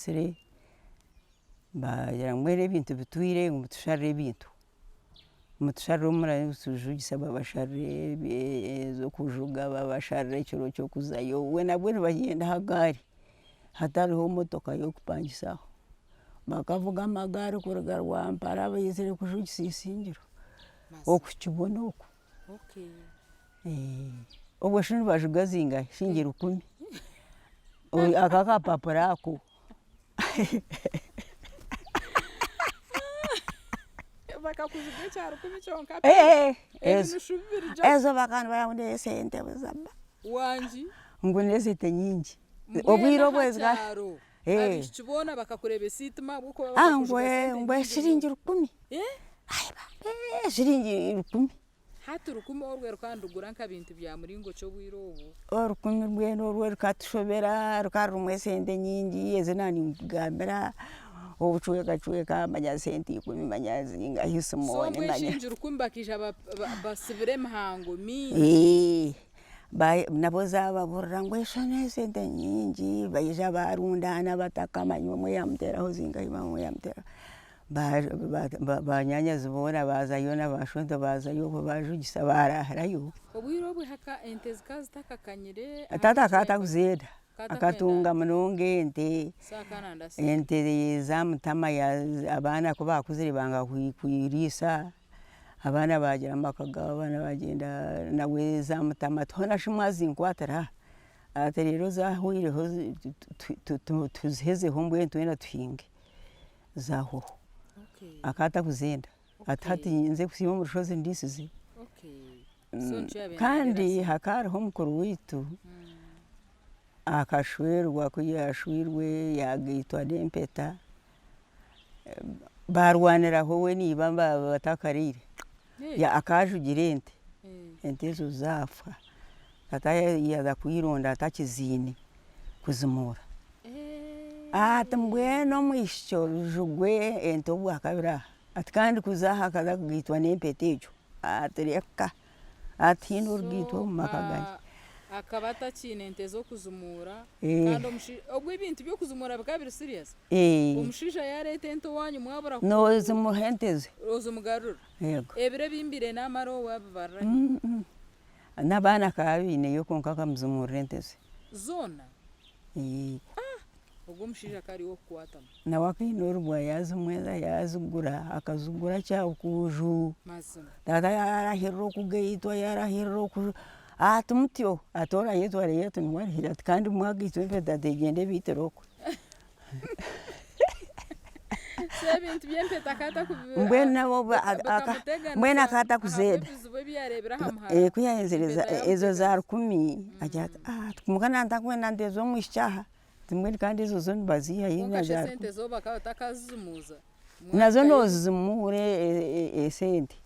bajugisire, baagira ngu mbwenu ebintu bitwire ngu mutusharire ebintu, mutusharire obu muraabe nimutujugisa babasharire ez'okujuga, babasharira ekiro ky'okuzayo, nabwe nibagyenda aha gaari hatariho motoka y'okupangisa aho, bakavuga amagaari kuruga Rwampara baizire kujugisa Isingiro okukibona oku. Obwe shi nibajuga zingahi? Shilingi rukumi. Aka akapapura ako. Bakakujuga ekya rukumi kyonka pe? Ezo ezo bakaba nibagira ngu n'esente buzima. Wangi? Ngu n'esente nyingi. Obwire obwo Mbwenu aha kyaro abaishiki boona bakakureebesa eitima ahabw'okuba bakakujuga sente nyingi. Ngu shilingi rukumi. Shilingi rukumi. Hati rukumi orwe rukaba nirugura nka bintu bya muringo ki obwire obwo? Orukumi mbwenu orwo rukatushobera rukaba rurimu esente nyingi ezi naaba ninkugambira obucwekacweka manya sente ikumi manya zingahi So simooni mbwenu manya. shilingi rukumi bakaija basibire emihango mingi. Nabo zaababurira ngu esho n'esente nyingi baija baarundaana abataka manya omwe yaamuteeraho zingahi omwe yaamuteeraho. Banyaanyazi boona baazayo na baashwento baazayo obwo baajugisa baaraahirayo. Obwire obwo ente zikaba zitakakanyire? Taata akaba atakuzenda, akatunga munonga ente, ente zaamutama abaana ku baakuzire banga kuriisa, abaana baagira amaka gaabo abaana baagyenda nawe zaamutama ati hoona shi mwazinkwatira? Ati reero zaahweireho tuzihezeho mbwenu twena tuhinge. Zahwaho. Akaba atakuzenda ati hati nze kusiiba omu rushozi ndisize. Kandi hakaba hariho mukuru waitu akashwerwa ku yashweirwe yagaitwa n'empeta barwaniraho we na iba batakariire akaba ajugire ente, ente ezo zaafa tata yaaza kwironda atakiziine kuzimuura. Ati mbwenu omwishiki orujugwe ente obwakabiri aha, ati kandi kuza aha akaza kugaitwa n'empeta egyo, ati reka, ati tihaine origaitwa omu maka gangye. Akaba atakiine nte z'okuzimuura kandi omushaija, obwo ebintu by'okuzimuura bikaba biri serious? Omushaija yaareeta ente owaanyu mwabura ku. Noozimuha ente ze. Ozimugarurira? Yego. Ebiro ebi mbaire naamara owe abibarira hi? N'abaana akaba abaineyo kwonka akamuzimuurira ente ze. Zoona? Ogwo omushaija akaba ari ow'okukwatamu. Nawe akaba aine orubwa yaazimweza yaazigura, akazigura kyabukuuju. Mazima. Taata yaarahirira okugaitwa, yaarahirira oku ati mutyo, ati orayetwa arayetwa niwe arihire ati kandi mwagaitwa empeta ati egyende ebaitire okwe. So ebintu by'empeta akaba atakubi Mbwenu nabo bikamuteganisa mbwenu akaba atakuzenda. ahabw'ebizibu ebi yaareebire aha muhara. Ku yaayenzire Empeta ezo za yaamuteganisa. rukumi agira ati kwonka naaba ntakwenda nte z'omwishiki aha, ati mbwenu kandi ezo zo nibaziiha hi Kwonka na shi za esente rukumi. zo bakaba batakazizimuuza? Nazo noozizimuura esente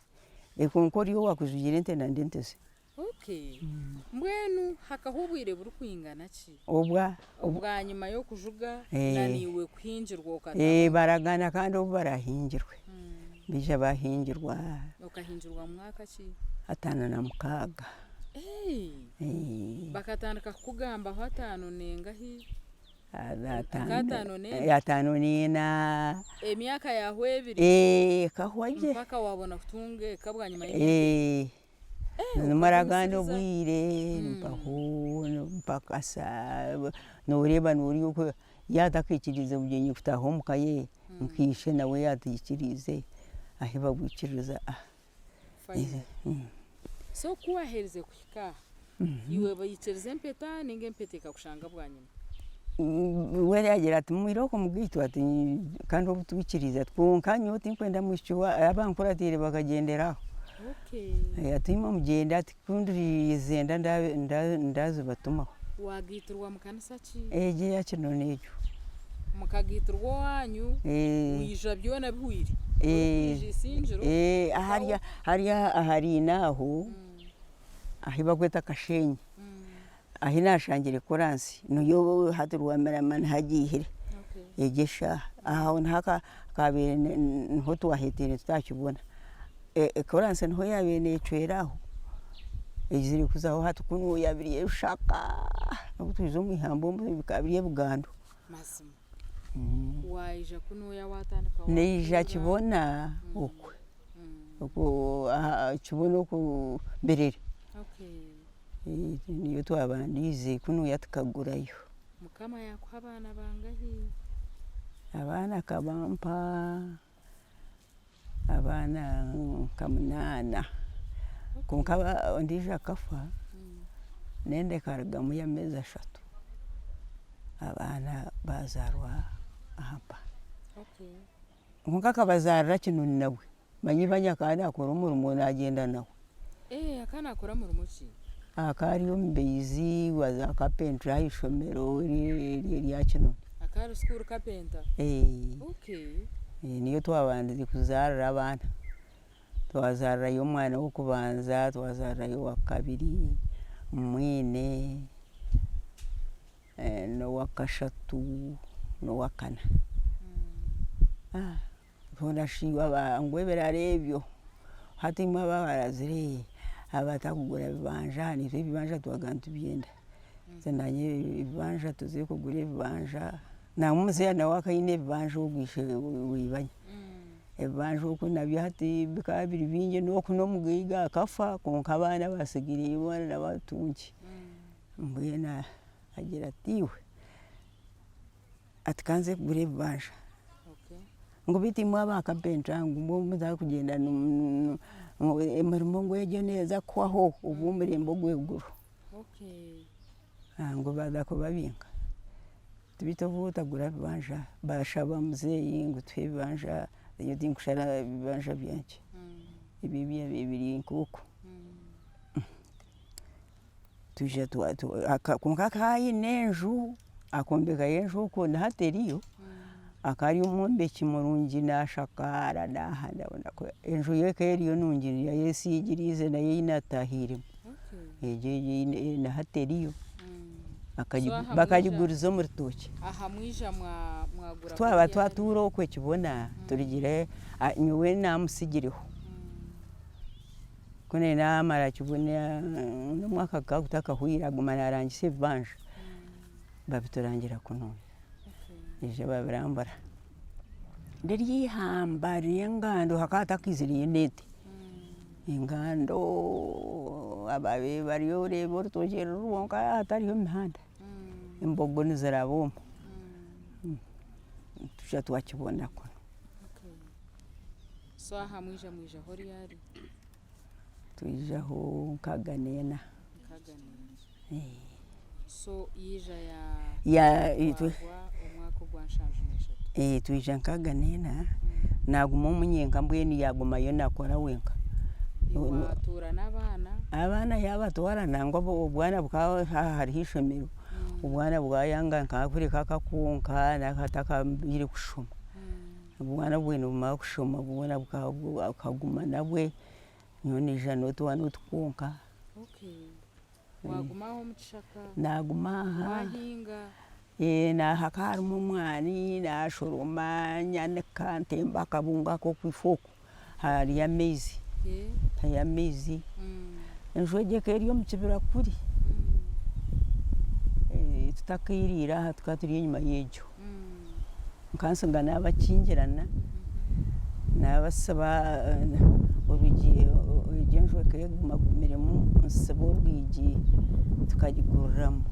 kwonka ori owaakujugira ente nandi ente ze. Okay. Mbwenu hakahwa obwire burikwingana ki? Obwa? Bwanyima y'okujuga na naiwe kuhingirwa okataho. Eh, baragaana kandi obu barahingirwe. Baija bahingirwa. Okahingirwa mu mwaka ki? 56. Eh! Bakatandika kukugambaho ataano nengahi? Nk'ataano n'ena? Ataano n'ena. Emyaka yahwa ebiri? Eh, ekahwa gye. Mpaka wabona kutunga eka bwanyima y'emyaka ebiri? Eh. Nimuragaana obwire mpaho mpakasa noreeba nori oku yaatakaikiriize bugyenyi kutaaha omuka ye nka ishe nawe yaataikiriize ahi babwikiriza. So ku waaherize kuhika aha, iwe baikiriza empeta nainga empeta ekakushanga bwanyima? We yaagira ati mwirooko mugaitwe ati kandi obu twikiriize ati kwonka nyowe tinkwenda mwishiki abankuratiire bakagyendera aho. Ati imwe mugyende ati ku ndizenda ndazibatumaho. Waagaitirwa mu kanisa ki? Egyo eya Kinoni egyo. Mukagaitirwa owaanyu waija byona bihweire? Orikwija Isingiro? Hariya ahariine aho ahu barikweta Kashenyi. Ahi naashangire koraansi niyo hati Rwamirama niho agiihire egyo eshaaha. Aho niho haabaire niho twaheteire tutakibona. Koraansi niho yaabaire neecwera aho, eizire kuzaho hati kunu yaaba eri ebishaka, obu twija omu ihamba omu bikaba biri ebigando. Waija kunuya watandika Naija waatuura. Kibona okwe, okwo aha Kibona okwo Mberere. Niyo twabandiize kunuya tukagurayo. Mukama yaakuha abaana bangahi? Abaana akabampa abaana nka munaana, kwonka ondiijo akafa n'enda ekarugamu y'ameezi ashatu, abaana baazaarwa aha mpaha. Kwonka akabazaarira Kinoni nawe, manya ibanye akaba naakora omurimo naagyenda nawe. Akaba naakora murimo ki? Akaba ari omubaizi wa za carpentry aha ishomero erya Kinoni. Akaba ari school carpenter? Niyo twabandize kuzaarira abaana. Twazaarirayo omwana w'okubanza, twazaarirayo owakabiri, mwine, n'owakashatu, n'owakana. Hoona shi ngu ebiraro ebyo, hati imwe ababarazire abatarikugura bibanja naitwe ebibanja twaga nitubyenda, naanye ebibanja tuze kugura ebibanja, nangwa omuzeeyi nawe akaba aine ebibanja ogwo ishe wa ibanye, ebibanja okwo nabyo hati bikaba biri bingi n'oku n'omugaiga akafa kwonka abaana abaatsigaireyo boona n'abatungi, mbwenu agira ati iwe. Ati ka nze kugura ebibanja. Ngu beitu imwe aba kapenta ngu mbwenu mutakugyenda emirimo ngu egyo neeza kuhwaho obu omurembe ogw'eiguru. Ngu baaza kubabinga. Ati beitu obu otagura bibanja, baashaba muzeeyi ngu tuhe ebibanja, nyowe tinkushara bibanja byangye, ebi ebiri nk'oku. Twija kwonka akaba aine enju, akombekayo enju okwo na hati eriyo, akaba ari omwombeki murungi naashakaara nahana, enju ye ekaba eriyo nungi nayo esiigiriize nayo ei naataahiiremu, egyo na hati eriyo, bakagiguriza omu rutookye. Twaba twatuura okwo Kibona turugire nyowe naamutsigireho. Ku naamara kibuna n'omwaka gukaba gutakahweire aguma naarangisa ebibanja, babiturangira kunuya, baija babirambura. Riri eihamba ry'engando hakaba hatakaizireyo n'ente, engando ababaire bariyo oreeba orutookye ruri rwonka hatariho mihanda, embogo niziraba omwo, twija twakibona kunu. So aha mwija mwijaho ryari? Twijaho nkaaga n'ena. Nkaaga n'ena. So yaija yagwa omwaka ogwa 73. Twija nkaaga n'ena, naaguma omu nyenka mbwenu yaagumayo naakora wenka. Waatuura n'abaana? Abaana yaabatwara nangwa obwana bukaba haaha hariho eishomero, obwana bwayanga nka kureka akakwonka n'akatakabaire kushoma. Obwana bwe nibumara kushoma bwona bukaguma nabwe, nyowe naija n'otwana otu kwonka. Naaguma aha, hakaba harimu omwani naashoroma nyanika ntemba akabungo ako okwifa oku hariyo amaizi, hariyo amaizi, enju egyo ekaba eri omu kibira kuri, tutakairiire aha tukaba turi enyima y'egyo. Nkantsiga naabakingirana, naabatsiba orwigi egyo enju ekaba egumagumiremu ntsiba orwigi tukagiguriramu,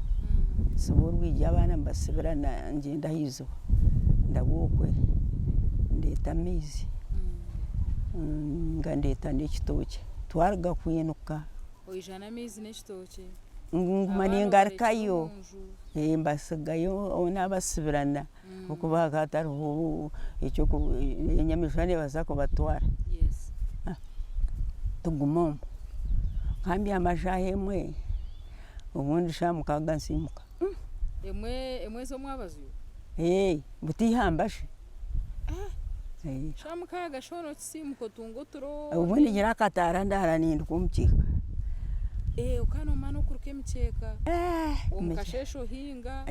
ntsiba orwigi abaana mbasibirana ngyenda aha izooba ndaba okwe ndeeta amaizi ndeeta n'ekitookye twaruga kwinuka. Oija n'amaizi n'ekitookye. Nguma ningarukayo mbatsigayo nabasibirana ahabw'okuba hakaba hatariho enyamaishwa neebaasa kubatwara tuguma omwo nkambyama shaaha emwe obundi shaaha mukaaga nsiimuka. Emwe z'omwabazyo? Butihamba shi. Shaaha mukaaga shi okisiimuka otunga oturo? Obundi ngira akataara ndaara ninduka omukyeeka. Okaba noomara n'okuruka emikyeeka, omu kasheeshe ohinga,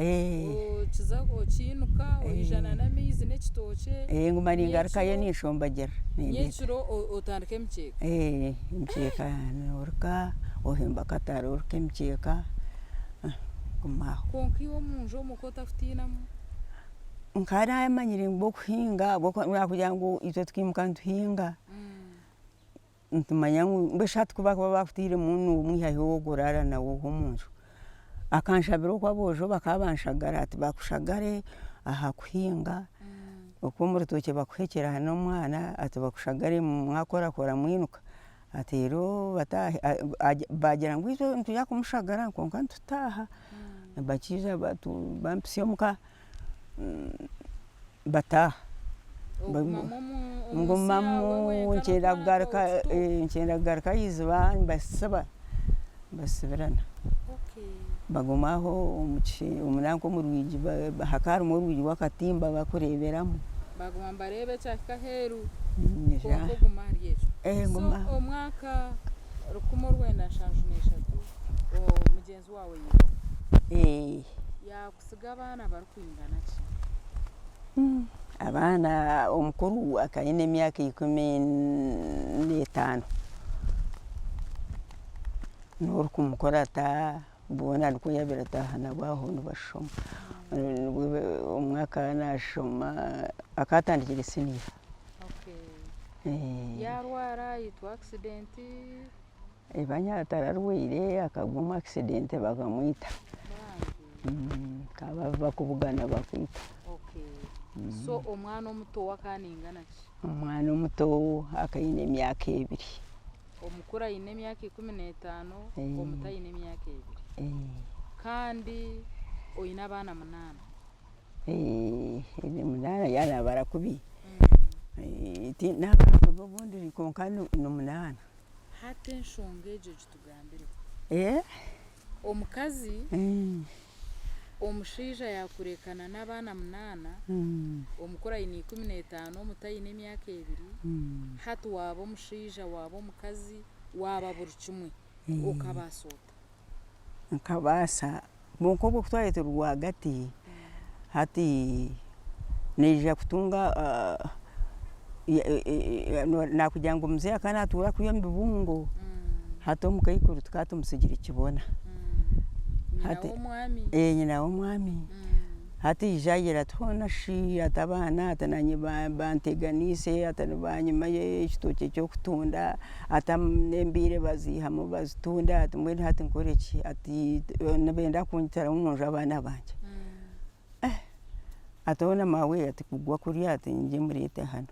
okiza okiinuka, oija n'amaizi n'ekitookye. Nguma ningarukayo ninshombagira. Nyekiro otandika emikyeeka. Emikyeeka noruka, ohemba akataara oruka emikyeeka, guma aho. Kwonka iwe omu nju omwo ku otarikutiinamu? Nkaba naamanyire ngu okuhinga ahabw'okugira ngu itwe tukiimuka nituhinga, nitumanya ngu mbwenu shi hati ku bakuba bakutairemu nomwiha hi ou okuraara nawe omunju? Akanshabira oku aboojo bakaba banshagara ati bakushagare aha kuhinga, okwo omu rutookye bakuhekyera n'omwana ati bakushagare mwakorakora mwinuka ati reero bataahe baagira ngu itwe nitwija kumushagara kwonka nitutaaha, bakiija bampitsya omuka. Bataaha. Ngumamu nkyenda kugaruka nkyenda kugaruka aha iziba nibasiba, nibasibirana. Baguma aho nanka omu rwigi hakaba harimu orwigi rw'akatimba bakureeberamu. Baguma nibareeba ekyahika aheeru kwonka oguma ahari ekyo. So omwaka 1973 mugyenzi waawe yaihwaho? Yaakutsiga abaana barikwingana ki? Abaana omukuru akaba aine emyaka 15, n'orikumukurata boona nikwo yaabaire ataaha nabo aho nibashoma, omwe akaba naashoma akaba atandikire siniya. Yaarwara yaitwa accident? Banya tararwaire akagwa omu accident bakamwita. Bakaba bakubugana bakwita. So omwana omuto we akaba naingana ki? Omwana omuto akaba aine emyaka 2. Omukuru aine emyaka 15, omuto aine emyaka 2. Kandi oine abaana 8. 8 yaaba naabara kubi. Naabara kubi obundi kwonka ni 8. Hati enshonga egyo gitugambireho. Omukazi, omushaija yaakurekana n'abaana 8, omukuru aine 15, omuto aine emyaka 2, hati waaba omushaija, waaba omukazi, waaba buri kimwe, okabaasa ota? Nkabaasa, kwonka obwo ku twabaire turi rwagati, hati naija kutunga naakugira ngu muzeeyi akaba naatuura kuriya omu bibungo, hati omukaikuru tukaba tumusigire kibona. Nyina w'omwami. Hati aija agira ati hoona shi ati abaana ati naanye banteganiise ati nibanyima ekitookye ky'okutunda ati n'embiire baziihamu bazitunda ati mbwenu hati nkore ki ati nibenda kunyitira omu nju abaana bangye. Ati hoona maawe ati kugwa kuriya ati ngye mureete hanu.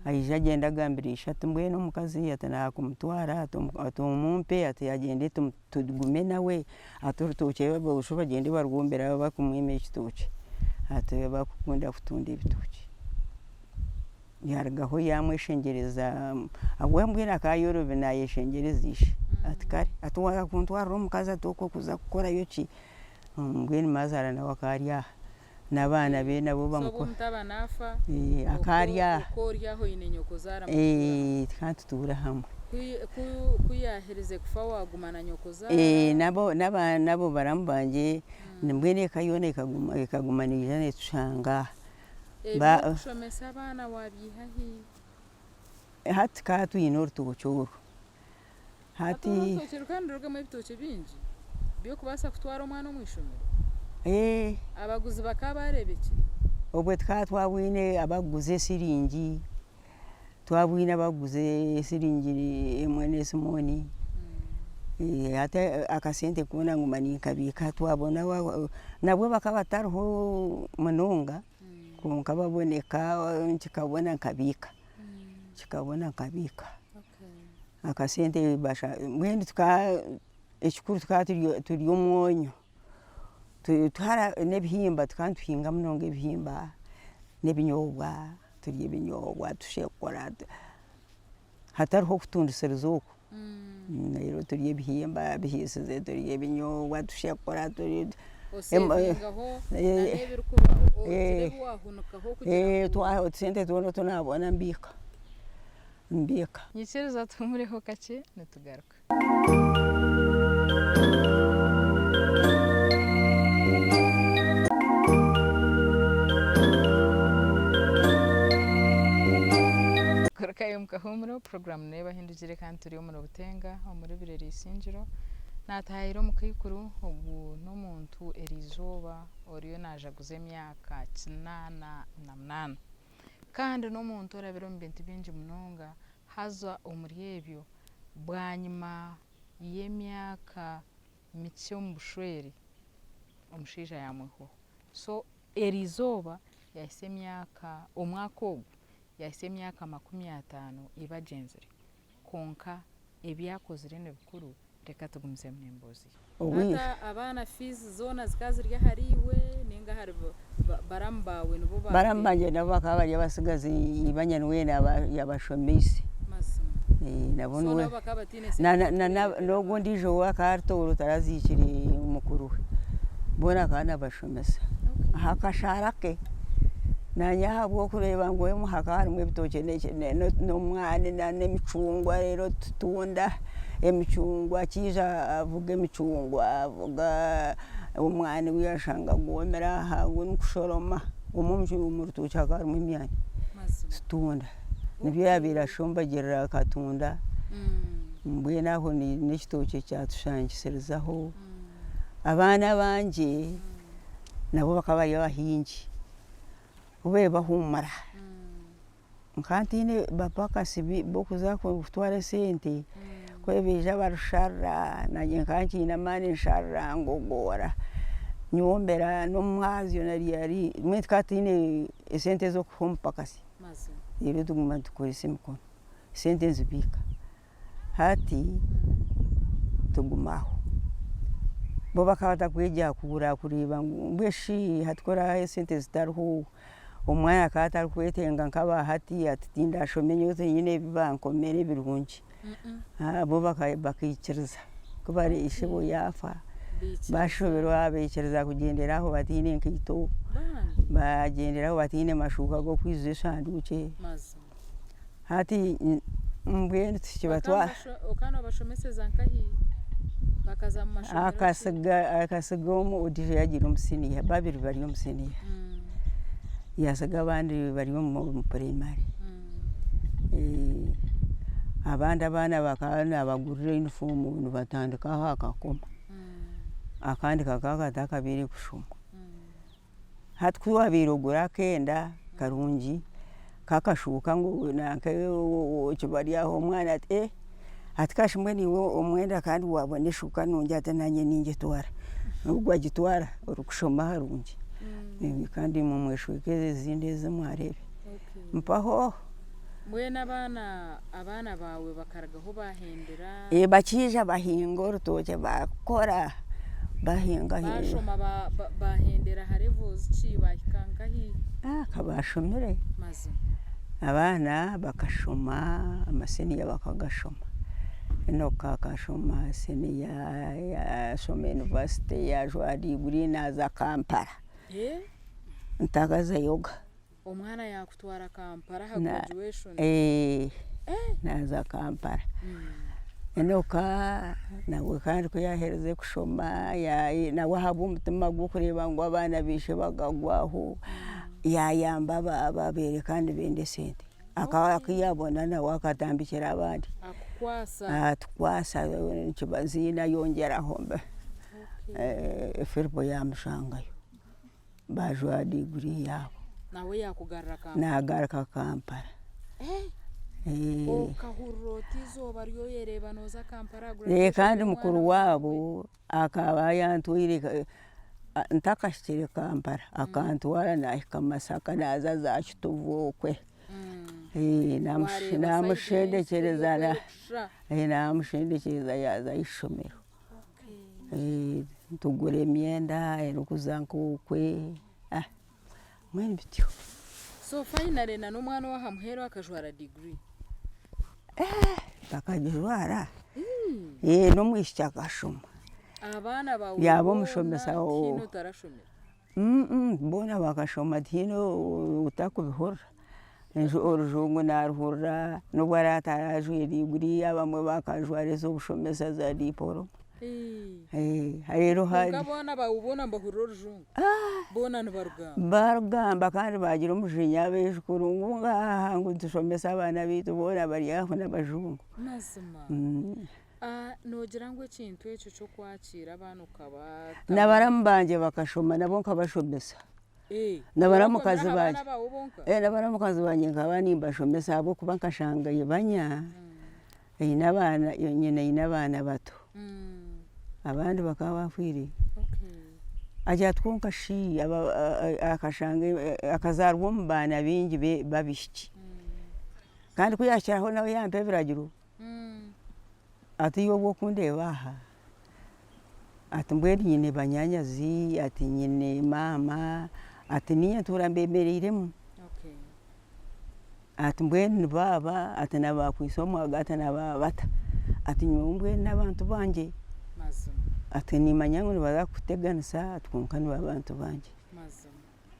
Aija agyenda agambira ishe ati mbwenu omukazi ati naakumutwara ati omumpe ati agyende tugume nawe ati orutookye aboojo bagyende barwombere abakumwima ekitookye ati abakukunda kutunda ebitookye. Yaarugaho yaamweshengyereza we mbwenu akaba ayorobi naayeshengyereza ishe ati kare ati waaza kuntwarira omukazi ati okwo okuza kukorayo ki? Mbwenu maazaara nawe akaba ari aha. N'abaana be nabo So obu bamukora. omutabani afa, Eh, okwo akarya aha. okwo ori aho oine nyokozaara mutuura hamwe. Eh, tukaba nitutuura hamwe. Ku ku ku yaaherize kufa waaguma na nyokozaara? Eh, nabo naba nabo baramu bangye, mbwenu eka yoona ekaguma ekaguma neija netushanga aha. Ba Eby'okushomesa abaana waabiiha hi? Hati tukaba twine orutookye orwo. Hati orwo orutookye rukaba nirurugamu ebitookye bingi by'okubaasa kutwara omwana omu ishomero? Abaguzi bakaba baareebekire? Obwe tukaba twabwine abakuguza esiringi, twabwine abakuguza esiringi emwe n'esimooni, hati akasente koona nguma ninkabiika twabona nabwo bakaba batariho munonga kwonka baboneka nkikabona nkabiika, nkikabona nkabiika. Akasente mbwenu tukaba ekikuru tukaba turya omwonyo, n'ebihimba tukaba nituhinga munonga ebihimba n'ebinyoobwa, turya ebinyoobwa tushekura hatariho okutundisiriza okwo, reero turya ebihimba bihiisize turya ebinyoobwa tushekura. Osevingaho n'ebirikuba ogira ebi waahunikaho kugira ngu. Otusente twona otu naabona mbiika. Mbiika. Nyikiriza tuhumureho kakye nitugaruka. Garukayo omu kahuumuro, puroguraamu neeba ehindukire kandi turi omuri Butenga omuri Birere Isingiro. Naatahire omukaikuru ogu n'omuntu eriizooba oriyo naajaguza emyaka 88 kandi n'omuntu orabire omu bintu bingi munonga haza omuri ebyo bwanyima y'emyaka mikye omu bushwere omushaija yaamwihaho so eriizooba yaahitsya emyaka omwaka ogu yaahitsya emyaka 50 iba agyenzire. Kwonka ebi akozire ni bikuru, reka tugumizemu n'emboozi ye. Obwire. Hati abaana fees zoona zikaba ziri ahari iwe ninga ahari baramu baawe nibo ba. Baramu bangye nabo bakaba bari abatsigazi ibanye niwe yabashomeise. Mazima. Nabo So niwe nabo bakaba bataine sente z'okureeberera n'ogwo abaana. ondiijo we akaba ari Tooro taraziikire mukuru we, boona akaba nabashomesa. Okay. Aha kashaara ke. Naanye ahabw'okureeba ngu omu hakaba harimu ebitookye n'omwani n'emicungwa reero tutunda emicungwa akiija avuga emicungwa avuga omwani gu yaashanga gwomire aha ngu nikushoroma omwe omu rutookye hakaba harimu emyani tutunda nibyo yaabaire ashombagirira akatunda mbwenu aho n'ekitookye kyatushangisirizaho abaana abangye. Nabo bakaba bari abahingi, ku baabaire bahuumura, nkaba ntaine bapakasi b'okuza kutwara esente, ku baija barusharira naanye nkaba nkiine amaani nsharira ngogoora, nyombera n'omumwazyo mbwenu tukaba tutaine esente z'okuha omupakasi, reero tuguma nitukoresa emikono, esente nzibiika. Hati tuguma aho, bo bakaba batakwegyakuura kureeba ngu mbwenu shi hati ku oraaha esente zitariho, omwana akaba atarikwetenga nk'aba hati ati tindashome nyowe tinyine ebi bankomere ebirungi, bo bakaikiriza ku ishebo yaafa bashoberwa baikiriza kugyendera aho bataine nkaito, bagyendera aho bataine mashuuka g'okwijuza eshanduukye. Hati mbwenu tukiba twa. Okaba nobashomeseza nkahi? Bakaza mu mashomero ki? Akasiga omwe ondiijo yaagiire omu siniya, babiri bari omu siniya, yaatsiga abandi bari omu purayimare. Abandi abaana bakaba naabagurira yunifoomu nibatandika aha kakoma, akandi kakaba katakabaire kushoma. Hati ku waabaire ogura akenda karungi kakashuuka ngu nanka bari aho omwana ati ee hati kashi mbwenu iwe omwenda kandi waabona eshuuka nungi ati naanye ningitwara, ogwo agitwara orikushoma harungi kandi imwe mweshweka ezindi ezi mwareeba. Mpaho. Mbwenu abaana abaana baawe bakarugaho baahendera? Bakiija bahinga orutookye baakora bahinga. Baashoma baahendera ha levels ki baahika nkahi? Ka baashomire. Mazima. Abaana bakashoma amasiniya bakagashoma. Enock akashoma siniya yaashoma yunivasite yaajwara diguri naaza Kampala. Ntakazayoga. Omwana yaakutwara Kampala aha graduation? Naaza Kampala. Enock nawe kandi ku yaaherize kushoma nawe ahabw'omutima gw'okureeba ngu abaana ba ishe bakagwaho, yaayamba ababaire kandi nibenda esente. Aku yaabona nawe akatambikira abandi. Akukwasa? Atukwasa nikibaziina ayongyeraho. Firipo yaamushangayo. Baajwara diguri yaabo. Nawe yaakugarura Kampala? Naagaruka Kampala. Okahurira ota eizooba ri oyereeba nooza Kampala aha graduation Kandi y'omwana mukuru waawe? waabo akaba yantwire ntakahikire Kampala, akantwara naahika Masaka naaza za Kitovu okwe. Waareeba sayidi y'ensi oku erikushusha? Naamushendekyereza yaaza ah'eishomero. Tugura emyenda erikuza nk'okwe mbwenu bityo. So finally na n'omwana ow'aha muheru akajwara degree? Akagijwara, n'omwishiki akashoma. Abaana baawe Yaaba boona omushomesa tihaine otarashomire? Boona bakashoma tihaine otakubihurira, orujungu naruhurira nobu araabe atarajwaire diguri abamwe bakajwara ez'obushomesa za diporoma. Reero Kwonka abaana baawe boona nibahurira orujungu? Boona nibarugamba? Barugamba kandi bagira omujinya abaijukuru ngu ngaaha ngu nitushomesa abaana baitu boona bari aho n'abajungu. Mazima. Noogira ngu ekintu ekyo ky'okwakiira abaana okabatamu. Na baramu bangye bakashoma nabo nkabashomesa. Na baramukazi bangye, na baramukazi bangye nkaba nimbashomesa ahabw'okuba nkashanga ibanya aine abaana, nyina aine abaana bato, abandi bakaba bafiire. Agira ati kwonka shi akashanga akazaarwa omu baana baingi b'abaishiki kandi ku yaahikire aho nawe yampa ebiragiro. Ati iwe obw'okundeeba aha, ati mbwenu nyine banyaanyazi, ati nyine maama, ati niinye ntuura mbemereiremu, ati mbwenu nibo aba, ati na baakwaitse omwaga, ati na baabata, ati nyowe mbwenu n'abantu bangye, ati niimanya ngu nibaza kukuteganisa ati kwonka nibo abantu bangye.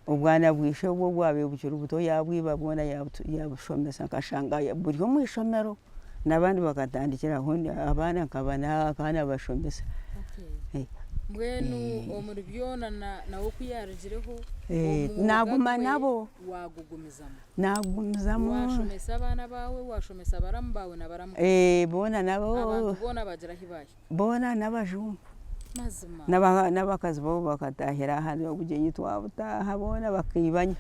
Obwana bwa ishe obu obwabaire bukiri buto yaabwiba bwona yaabushomesa nkashanga buri omu ishomero n'abandi bakatandikira aho abaana nkaba nabashomesa. Mbwenu omuri byona nawe ku yaarugireho omwoga Naaguma gwe nabo. waagugumizamu? Naagumizamu. Waashomesa abaana baawe, waashomesa baramu baawe na baramukazi? Boona nabo. Abantu boona baagira ahu baahika? Boona n'abajungu. Mazima. N'abakazi bo bakataahira aha obugyenyi twabutaaha boona bakaibanya.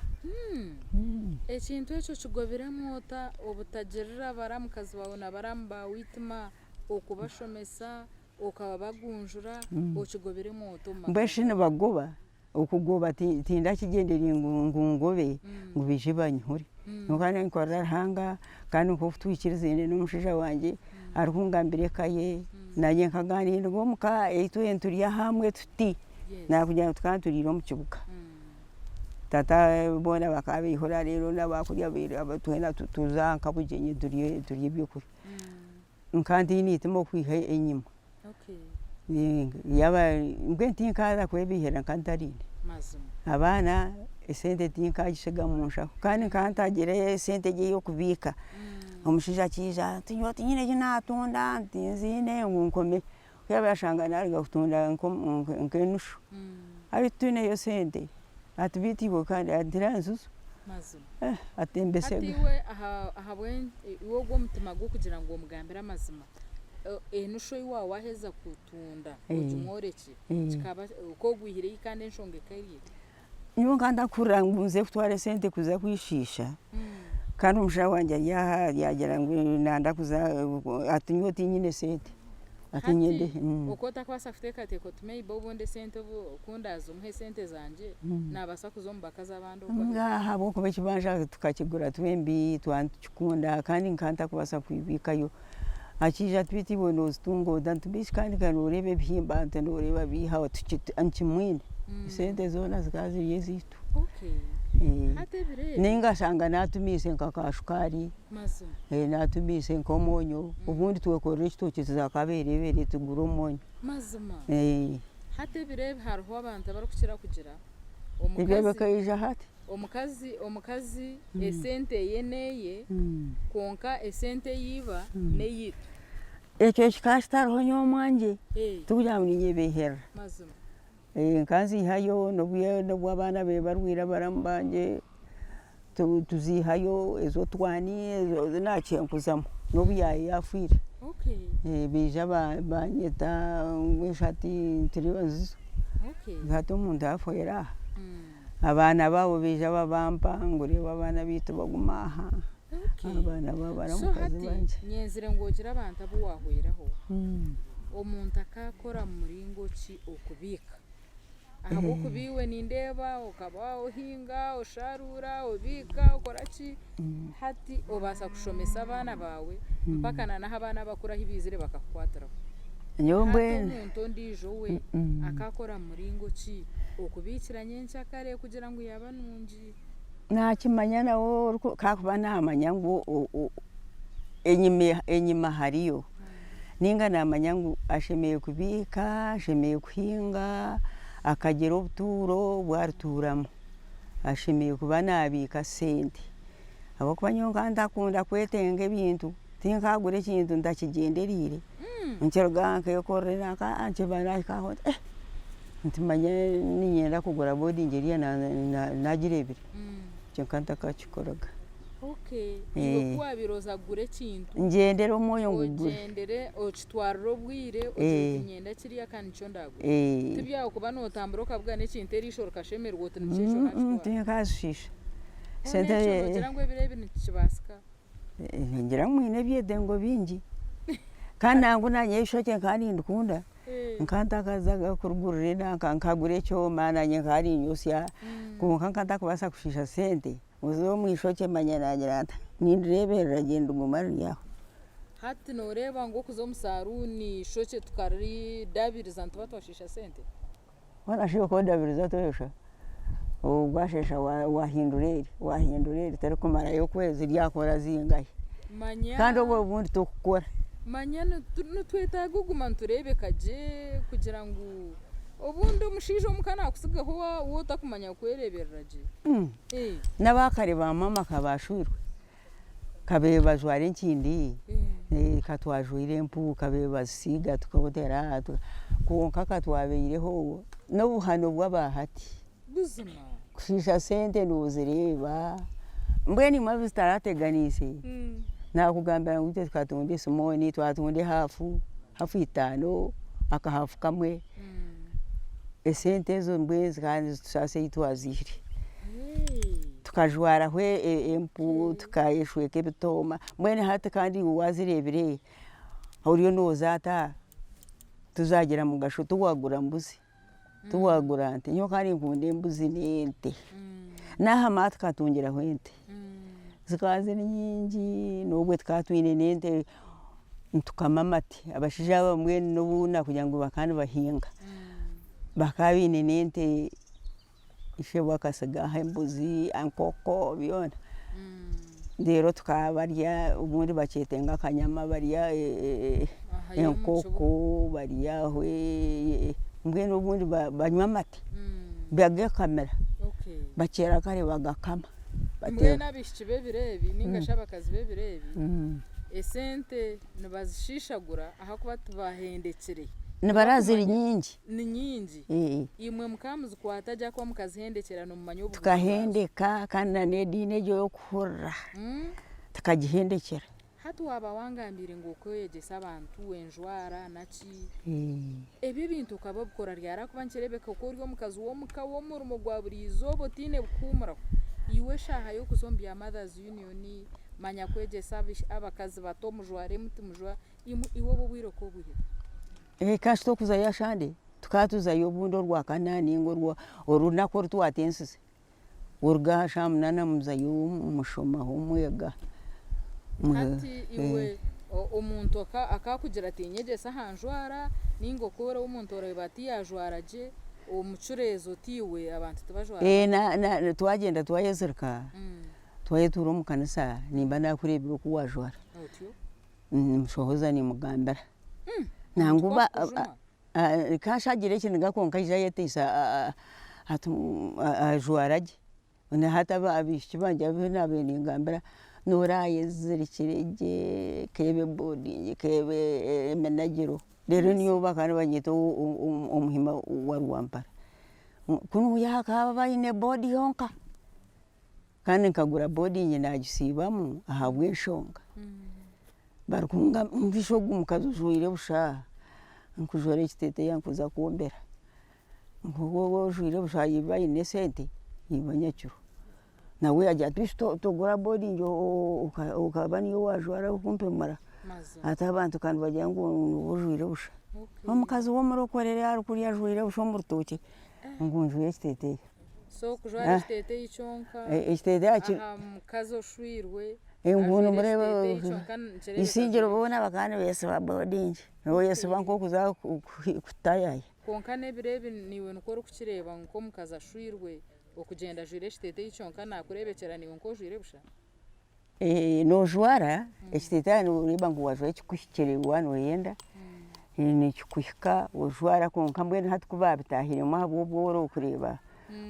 Ekintu ekyo okigobiremu ota obutagirira baramukazi baawe na baramu baawe eitima, okubashomesa, okabagunjura, okigobiremu ota omu magara Mbwenu shi gaawe? nibagoba? Okugoba tindakigyendereire ngu ngobe ngu baije banyihore. Kwonka ninkorera Ruhanga kandi nk'oku twikirizaine n'omushaija wangye arikungambira eka ye, naanye nkaganiira ngu omuka itwe niturya hamwe tuti, nakugira ngu tukaba nituriira omu kibuga. Tata boona bakaba baihura reero n'abakurya twena tuza nka bugyenyi turye ebyokurya. Nkaba ntiine eitima okwiha enyima. Yaaba mbwenu tinkaaza kwebeihera nka ntariine. Abaana esente tinkagisiga omu nshaho kandi nkaba ntagira esente egi ey'okubiika. Omushaija akiija ati nyowe tiinyine eki naatunda tinziine ngu nkome. Ku yaabaire ashanga naaruga kutunda nk'enushu, ati twineyo sente, ati beitu iwe kandi ati nzizo. Mazima. Ati embesega. Hati iwe ahabw'enki iwe ogwo omutima gw'okugira ngu omugambire amazima, enushu ei waaba waaheza kutunda ogimworekye, kikaba ok'ogwihire hi kandi enshonga ekaba eri eha? Nyowe nkaba ntarikuhurira ngu nze kutwara esente kuza kwishiisha, kandi omushaija wangye ari aha yaagira ngu nayenda kuza ati nyowe tinyine sente. Hati oku otakubaasa kuteekateeka oti maybe obundi esente obu ku ndaazimuhe esente zangye naabaasa kuza omu bakazi abandi okwo aheeru. Ngaaha ahabw'okuba ekibanja tukakigura twembi twaba nitukikunda kandi nkaba ntakubaasa kwibikayo. Akiija ati beitu iwe noozitunga ota? Nti beitu kandi ka nooreeba ebihimba nti nooreeba biiha nkimwine. Esente zoona zikaba ziri ezaitu. Nainga ashanga naatumiise nka kaashukaari. Naatumiise nk'omwonyo, obundi twekorera ekitookye tuza Kabeerebeere tugure omwonyo. Mazima. Hati ebiro ebi hariho abantu abarikukira kugira Ebyo bikaija hati. Omukazi omukazi esente eye n'eye kwonka esente eya iba n'eyaitu. Ekyo kikaba kitariho nyowe omwangye, tikugira ngu ninyebeherera. Mazima. Nkanzihayo nobu abaana be barwaire abaramu bangye, tuzihayo ez'otwani ezi naakyenkuzamu n'obu yaabaire yaafiire. Baija banyeta ngu eshati nti nzizo, hati omuntu afeera aha, abaana baabo baija babampa ngu reeba abaana baitu bagume aha, abaana So b'abaramukazi hati bangye. nyenzire ngu ogire abantu abu waahweraho, omuntu akaakora muringo ki okubiika? Ahabw'okuba iwe nindeeba okaba ohinga, osharuura, obiika, okora ki, hati obaasa kushomesa abaana baawe mpaka na n'ahu abaana abakuru ahu baizire bakakukwatiraho. Nyowe Hati mbwenu omuntu ondiijo we akaakora muringo ki okubiikira nyencakare kugira ngu yaaba nungi? Naakimanya nawe ku arikuba naamanya ngu enyima hariyo, nainga naamanya ngu ashemereire kubiika, ashemereire kuhinga, akagira obutuuro obu arituuramu, ashemereire kuba naabiika sente ahabw'okuba nyowe nkaba ntakunda kwetenga ebintu, tinkagura ekintu ntakigyendereire, nkiruga aha nkekorera nanka nkiba nahika aho nti nti manya niinyenda kugura boodingi eriya naagireebire, ekyo nkaba ntakakikoraga. Okay, iwe ku waabaire oza kugura ekintu. Ngyendere omwoyo ngugure. Ogyendere okitwarire obwire ogire oti niinyenda kiriya kandi nikyo ndaagure. Ti byawe kuba nootambura okabugana ekintu eriisho rikashemererwa oti nikyo ekyo naakitwara. Tinkazishiisha. Hoona ekyo noogira ngu ebiro ebi nikibaasika? Ningira ngu mwine ebyetengo bingi. Kandi nangwa naanye eishokye nkaba nindikunda, nkaba ntakazaga kurigurira enanka nkagura ekyoma naanye nkaba ninyosya, kwonka nkaba ntakubaasa kushiisha sente ngu nze omu ishokye manya naagira nta, nindireeberera gye niriguma riri aho. Hati nooreeba ngu okuza omu saruuni eishokye tukaridaabiriza nituba twashiisha sente? Mbwenu shi oku odabiriza ota osha, waasheesha waahindura eri, waahindura eri terikumarayo okwezi ryakora zingahi? Manya. Kandi obwo obundi tokukora. Manya nitwetaaga kuguma nitureebeka gye kugira ngu obundi omushaija omuka naakutsigaho waaba otakumanya kwereeberera gye. N'abaakare ba maama ka baashwirwe Kabaire bajwara enkindi, ka twajwaire empu kabaire bazisiiga tukotera kwonka ka twabaireho n'obuhano bw'aba hati. Kushiisha sente noozireeba, mbwenu imwe abu zitarateganiise, naakugambira ngu itwe tukatunda esimooni, twatunda ehaafu, haafu itaano, akahaafu kamwe, esente ezo mbwenu zikaba nizitusaasa ei twaziihire. Tukajwaraho empu, tukayeshweka ebitooma, mbwenu hati kandi iwe waazireebire oriyo nooza ata, tizaagira mugasho tiwaagura mbuzi, tiwaagura nte, nyowe nka ninkunda embuzi n'ente, n'aha maha tukatungiraho ente, zikaba ziri nyingi n'obwe tukaba twine n'ente nitukama amate, abashaija aba mbwenu n'obu nakugira ngu bakaba nibahinga, bakaba baine n'ente. Ishebo akatsigaho embuzi, enkoko byona reero tukabarya obundi bakyetenga akanyama barya enkoko baryaho mbwenu obundi banywa amate bagekamira bakyera kare bagakama. Mbwenu abaishiki b'ebiro ebi ninga shi abakazi b'ebiro ebi esente nibazishiishagura ahakuba tibahendekire. Nibaraba ziri nyingi. Ni nyingi. Imwe mukaba muzikwata gye ahakuba mukazihendekyera nimumanya obuguzi bwazo. Tukahendeka kandi na n'ediini egyo ey'okuhurira tukagihendekyera. Hati waaba wangambiire ngu okeeyegyesa abantu enjwara na ki, ebyo ebintu okaba obikora ryari ahakuba nikireebeka ku ori omukazi w'omuka w'omurimo gwa buri izooba otaine bukuhuumuraho. Iwe eshaaha y'okuza omu bya Mothers Union, manya kwegyesa abakazi bato mujware muti mujware, iwe obwo obwire ok'obwiha hi? Eka shi tokuzayo ashande tukaba tuzayo obundi orwakana ninga orunaku oru twatensize, oruga aha shaaha munaana muzayo mushomaho mwega. Hati iwe omuntu akakugira ati nyegyesa aha njwara ninga oku ori omuntu oreeba ati yaajwara gye omucureeze oti iwe abantu tibajwara batyo? Twagyenda twayezirika twayetuura omu kanisa nimba naakureebire oku waajwara. Otyo? Nimushohoza nimugambira. Nangwa ka nshagire ekiniga kwonka aija ayeteisa ajwara gye. Na hati abaishiki bangye abu naabaire ningambira, noora ayezirikire gye keebe boarding keebe eminagiro reero niyo bakaba nibanyeta omuhima wa Rwampara. Kunu akaba aine board yonka. Kandi nkagura boarding naagisiibamu ahabw'enshonga. Barikungambira ngu mbeihi ogu mukazi ojwaire busha nkujwara ekiteteeya nkuza kwombera, ngu waaba ojwaire busha iba aine esente iba nyekiro. Nawe yaagira ati beitu togura boarding okaba niyo waajwara orikumpemura, hati abantu ka nibagira ngu nooba ojwaire busha. Omukazi w'omurokore arikurya ajwaire busha omu rutookye ngu njwaire ekiteteeya. So okujwara ekiteteeyi kyonka Ekiteteeyi ki aha mukazi oshwirwe ngu ajwaire nimureeba ekiteteeyi kyonka nikireebeka Isingiro ajwaire boona bakaba nibeesiba boarding, oyesiba nk'okuza kutayaaya. Kwonka n'ebiro ebi naiwe nikwo orikukireeba nk'omukazi ashwirwe okugyenda ajwaire ekiteteeyi kyonka naakureebekyera naiwe nk'ojwaire busha? Noojwara ekiteteeyi nooreeba ngu waajwara ekikuhikire waaba nooyenda, nikikuhika ojwara kwonka mbwenu hati ku baabitahiremu ahabw'obworo kureeba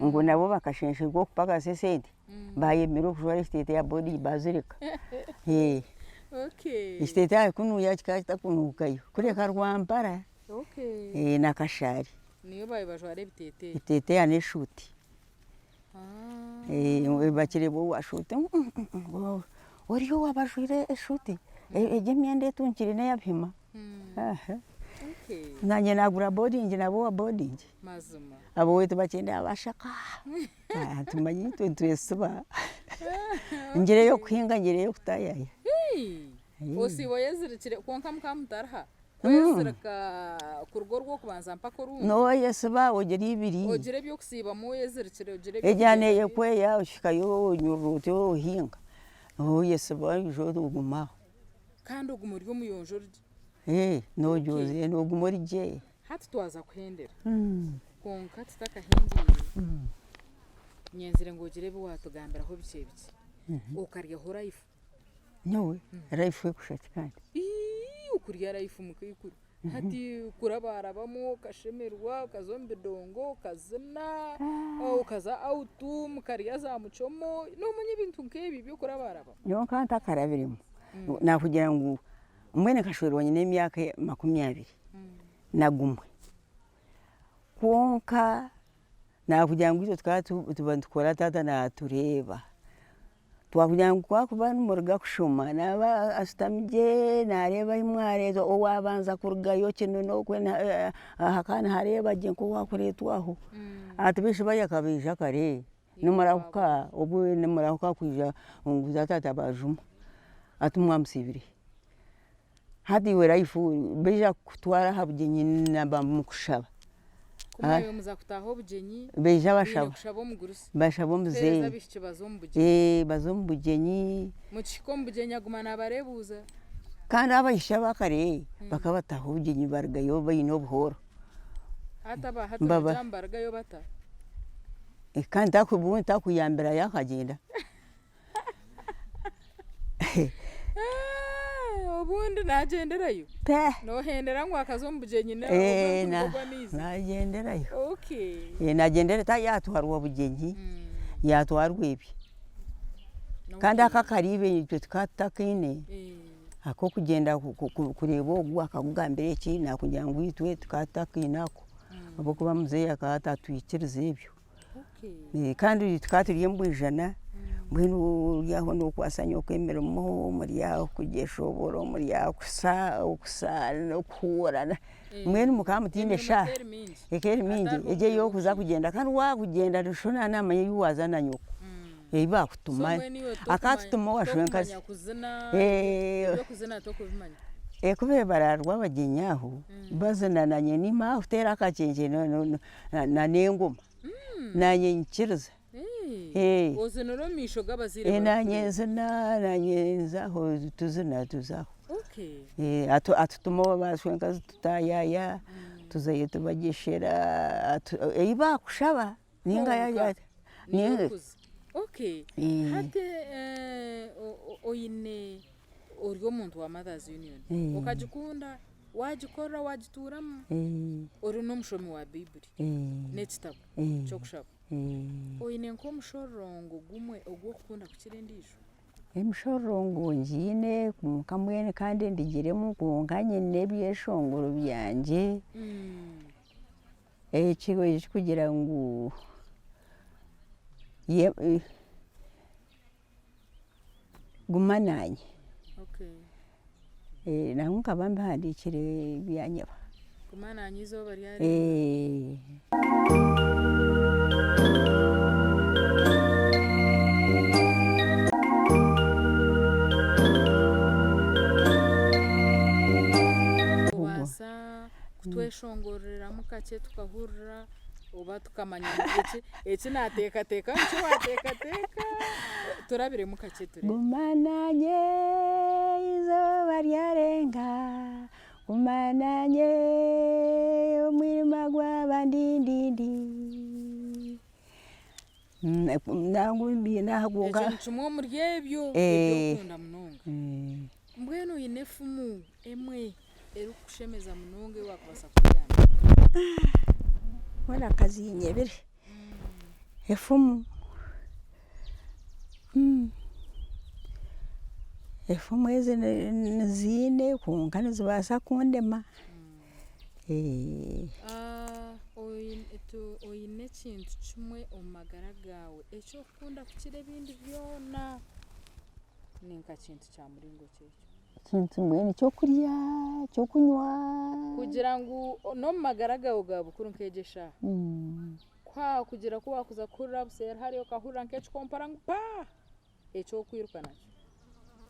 ngu nabo bakashenshegwa okupakasa esente, baayemera okujwara ekiteteeyi boarding baazireka. Ekiteteeyi kunuya kikaba kitakunuukayo kureka rwampara na kashaari. Niyo baabaire bajwara ebiteteeyi. Ebiteteeyi n'eshuuti. Bakireeba owa shuuti ngu ori owaaba ajwaire eshuuti, egi emyenda etunkire neya Bihima. Nanye nagura boarding naba owa boarding, ab'oweitu bagyenda basheka tumanye itwe nitwesiba, ngireyo kuhinga ngireyo kutayaya. Osiiba oyezirikire kwonka mukaba mutariha kwezirika kuruga orw'okubanza mpaka orundi. Nooyesiba ogira ibiri. Ogira eby'okusiibamu oyezirikire ogira Egyo neeyekweya ohikayo onyurura otyo ohinga, oyesiba oija oguma aho. Kandi oguma ori omuyonjo ori gye. Noogyozire nooguma ori gye. Hati twaza kuhendera kwonka tutakahendeire nyenzire ngu ogire ebi waatugambiraho bikye bikye. Okaryaho life. Nyowe? Life ekushusha ki kandi? Ii okurya life mukaikuru. Hati kurabarabamu okashemererwa okaza omu bidongo okazina, okaza out mukarya za muchomo, noomanya ebintu nk'ebyo eby'okurabarabamu. Nyowe nkaba ntakarabiremu, naakugira ngu mbwenu nkashwerwa nyine emyaka makumyabiri na gumwe, kwonka naakugira ngu itwe tukaba tuba nitukora taata naatureeba. Twakugira ngu ku akuba nimuruga kushoma naaba ashutami gye naareeba ahi mwareetwa, owaabanza kurugayo kinu n'okwe hakaba nihareeba gye nk'owaakureetwa aho, ati bishi bari bakaija kare nimurahuka obwe nimurahuka kwija ngu taata atabajuma, ati mwamusiibire hi? Hati iwe life baija kukutwara aha bugyenyi naba mukushaba. Ku mwabaire muza kutaaha obugyenyi, Baija mwine bashaba. kushaba omugurusi. Bashaba Kuheereza omuzeeyi. abaishiki baza omu bugyenyi. Baza omu bugyenyi. Mukihika omu bugyenyi aguma naabareebuuza. Kandi abaishiki aba kare bakaba bataaha obugyenyi barugayo baine obuhooro. Hati aba hati nogira ngu barugayo bata? Kandi obundi takuyambirayo akagyenda. Obundi nagyenderayo? Nohendera ngu akaza omu bugyenyi n'omufuniko gw'amaizi? Nagyenderayo. Nagyenderayo yatwarwa bugyenyi, yatwarwa ebye. Kandi aka akariiba itwe tukaba tutakaine, ak'okugyenda kureeba ogu akakugambira eki nakugira ngu itwe tukaba tutakaine ako ahabw'okuba muzeeyi akaba atatwikiriza ebyo. Kandi tukaba turi embwijana, mbwenu ori aho nookwasa nyoko emirimo, muri aho kugyesha oburo, muri aho kusa n'okuhuurana, mbwenu mukaba mutaine eshaaha, eka eri mingi, egyo ey'okuza kugyenda kandi waakugyenda noshusha naaba naamanya ebi waaza na nyoko, ebi baakutuma, akatutuma owa shwenkazi. Ku baraarwa abagyenyi aho, bazina naanye niimuha kuteera akakyenkye na n'engoma. Naanye nyikiriza. Ozinira omu maisho g'abazaire Naanye nzina, naanye nzaho tuzina tuzaho. Atutuma owa bashwenkazi tutayaya, tuzayo tubagyeshera, ei baakushaba ninga. Hati oine ori omuntu wa Mothers Union, okagikunda? Waagikora waagituuramu ori n'omushomi wa Baiburi n'ekitabo ky'okushaba. Oine nk'omushororongo gumwe ogu orikukunda kukira endiijo? Emishororongo ngiine kwonka mbwenu kandi ndigiremu kwonka nyine ebyeshongoro byangye, ekirikugira ngu Guma naanye. Nangwa nkaba mbihandiikire byanyeba. Guma naanye eizooba ryarenga. Obaasa kutweshongoreramu kakye tukahurira oba tukamanya ngu eki eki naateekateeka nikyo waateekateeka turabiremu kakye tureebe. Guma naanye eizooba ryarenga, guma naanye omwirima gwaba ndindindi. Nangwa mbiine aha kwonka. Ekyo ni kimwe omuri ebyo ebi orikukunda munonga. Mbwenu oine efumu emwe erikukushemeza munonga ei waakubaasa kutugambira? Mbwenu akaziinyebire, efumu, efumu ezi nziine kwonka nizibaasa kundema. Oine. ekintu kimwe omu magara gaawe eki orikukunda kukira ebindi byona, ni nka kintu kya muringo ki ekyo? Ekintu mbwenu ky'okurya, ky'okunywa. Kugira ngu n'omu magara gaawe ga bukuru nk'egi eshaaha, ku haakugira ku waakuza kuhurira buseeri hariya okahurira nk'ekikompara ngu paa! Eki orikwiruka nakyo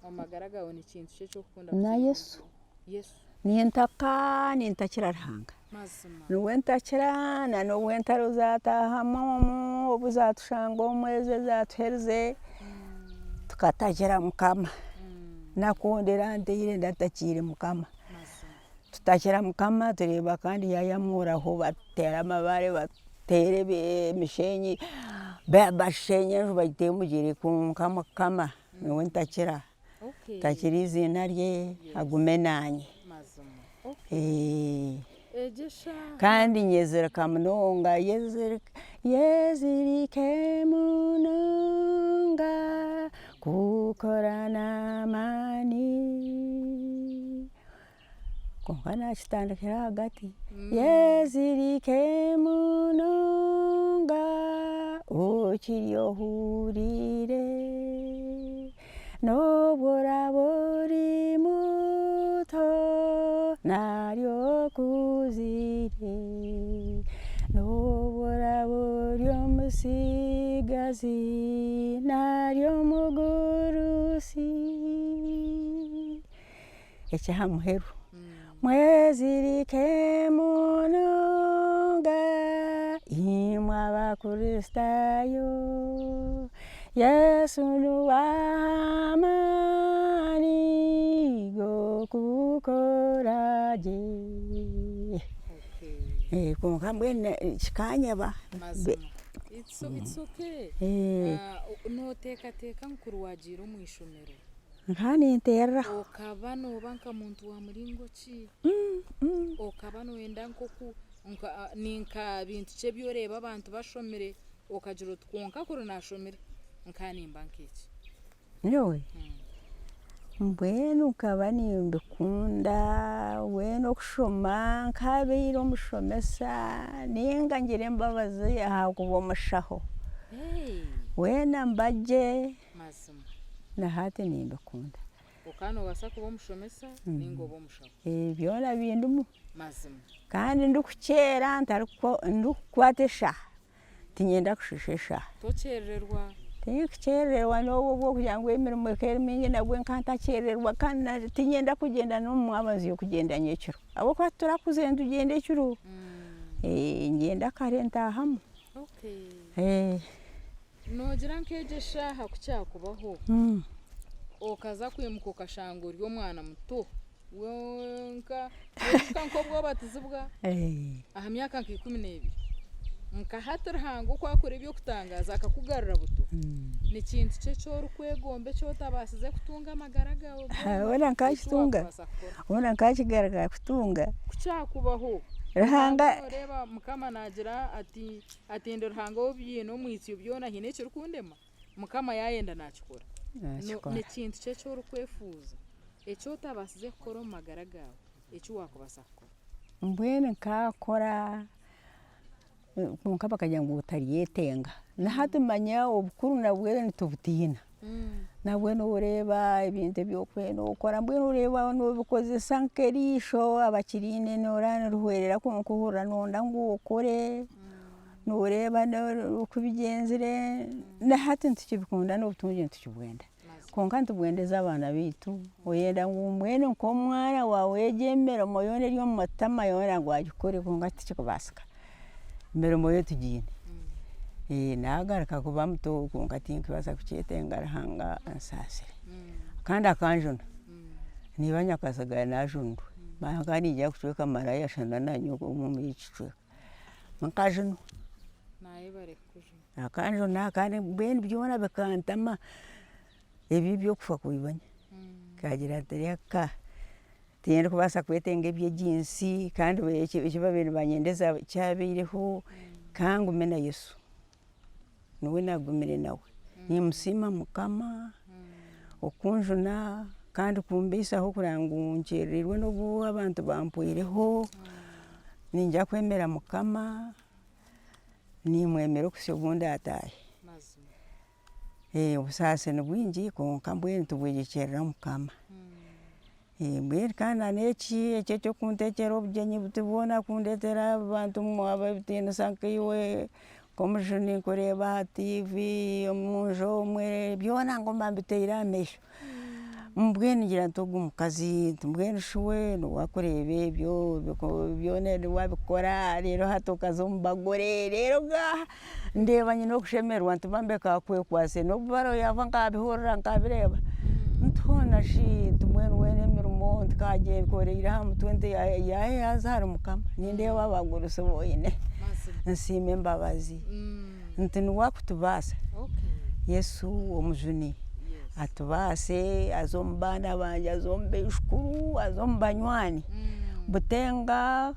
omu magara gaawe ni kintu ki eki orikukunda Na kukira ebindi Yesu. byona? Yesu. Nintaka, nintakira Ruhanga. Mazima. Niwe ntakira na n'obu entaro zaataahamu omu, obu zaatushanga omu ezi ezaatuherize, tukatakira Mukama. Nakundira ntaire ndatakiire Mukama. Mazima. Tutakira Mukama tureeba kandi yaayamuraho batuteera amabaare batuteera emishenyi, basheenya enju bagiteera omugyere kwonka Mukama niwe ntakira. Ntakira eiziina rye agume naanye. Kandi nyezirika munonga, yezirike munonga kukora n'amaani. Kwonka naakitandikira ahagati, yezirike munonga okiri ohuriire, n'obu oraabe ori muto nari okuzire, n'obu oraabe ori omutsigazi nari omugurusi. Eky'aha muheru, mwezirike munonga imwe Abakristaayo, Yesu niwe aha amaani g'okukora gye. Kwonka mbwenu kikanyeba. Mazima. It's, it's okay. Nooteekateeka ngu kuri waagiire omu ishomero, Nkaba ninteereraho. Okaba nooba nka muntu wa muringo ki? Okaba nooyenda nk'oku nka ni nka bintu ki ebi oreeba abantu bashomire okagira oti kwonka kuri naashomire nka nimba nk'eki? Nyowe? Mbwenu nkaba nimbikunda, mbwenu okushoma nkabaire omushomesa ninga ngire embabazi ahakuba omushaho, weena mbagye. Mazima. Na hati nimbikunda. Okaba noobaasa kuba omushomesa nainga obe omushaho. Byona bindimu. Mazima. Kandi ndikukyera ndikukwata eshaaha, tiinyenda kushiisha eshaaha. Tokyerererwa? Tindikukyerererwa n'obu obw'okugira ngu emirimo eka eri mingi nabwo nka ntakyerererwa kandi tiinyenda kugyenda n'omu mwabazyo kugyenda nyekiro ahabw'okuba titurakuzire nitugyenda ekiro, ngyenda kare ntaahamu. Okay. Noogira nk'egyo eshaaha ku kyakubaho, okaza kwimuka okashanga ori omwana muto wenka, noijuka nk'obu obatizibwa aha myaka nka 12, nka hati Ruhanga oku akora eby'okutangaaza akakugarura buto, ni kintu ki eki orikwegomba eki otabaasize kutunga amagara gaawe goona eki waakubaasa kukora? Hoona nkakigaruka kutunga. Ku kyakubaho, Ruhanga. Nooreeba Mukama naagira ati. Ati ndi Ruhanga ow'ebiine omwitsyo byona haine ekirikundema? Mukama yaayenda naakikora. Naakikora. Ni kintu ki eki orikwefuuza eki otabaasize kukora omu magara gaawe eki waakubaasa kukora? Mbwenu nkaakora kwonka bakagira ngu otaryetenga. Na hati manya obukuru nabwo nitubutiina. Nabwo nooreeba ebintu ebi orikwenda okora mbwenu oreeba noobikozesa nk'eriisho abakiriine noreeba nirihwerera kwonka ohurira nooyenda ngu okore, nooreeba oku bigyenzire, na hati nitukibikunda n'obutungi nitukibwenda kwonka nitubwendeza abaana beitu, oyenda ngu mbwenu nk'omwana waawe egyo emirimo yoona eri omu matama yoona ngu agikore kwonka tikirikubaasika, emirimo yo tugiine. Naagaruka kuba muto kwonka tinkubaasa kukyetenga Ruhanga ansaasire kandi akanjuna, niiba nyakatsigara naajunirwe, nkaba niinyija kucweka maraaya shana naanye ow'omuri eki kicweka, nkajunwa, akanjuna kandi mbwenu byona bikantama ebi eby'okufa kwa ibanye, nkagira nti reka Tindikubaasa kwetenga eby'egi nsi kandi eki baabaire nibanyendeza kyabaireho, ka ngume na Yesu, niwe naagumire nawe. Niimusiima Mukama okunjuna kandi kumbaisaho kureba ngu nkyerereirwe n'obu abantu bampwireho, niinyija kwemera Mukama. Nimwemera okuhitsya obu ndaataahe. Obusaasi ni bwingi kwonka mbwenu tubwegyekyerera Mukama. Mbwenu kandi na n'eki eki eky'okunteekyera obugyenyi buti bwona kundeetera abantu ab'ebitiinisa nkaiwe nk'omujuni nkureeba aha tiivi omunju omwe byona nguma mbiteire aha maisho. Mbwenu ngira nti ogu mukazi nti mbwenu shi we niwe arikureeba ebyo byona niwe abikora reero hati okaza omu bagore reero ngaaha ndeeba nyine okushemererwa nti bambe kakwekwatsire nobu bariyafa nkabihurira nkabireeba nti hoona shi nti mbwenu weena emirimo nti kagyekoreire aha mutwe nti yaaza ahari mukama nindeeba abagurusi boine nsiima embabazi nti niwe arikutubaasa Yesu omujuni. Atubaase aze omu baana bangye aze omu baijukuru aze omu banywani Butenga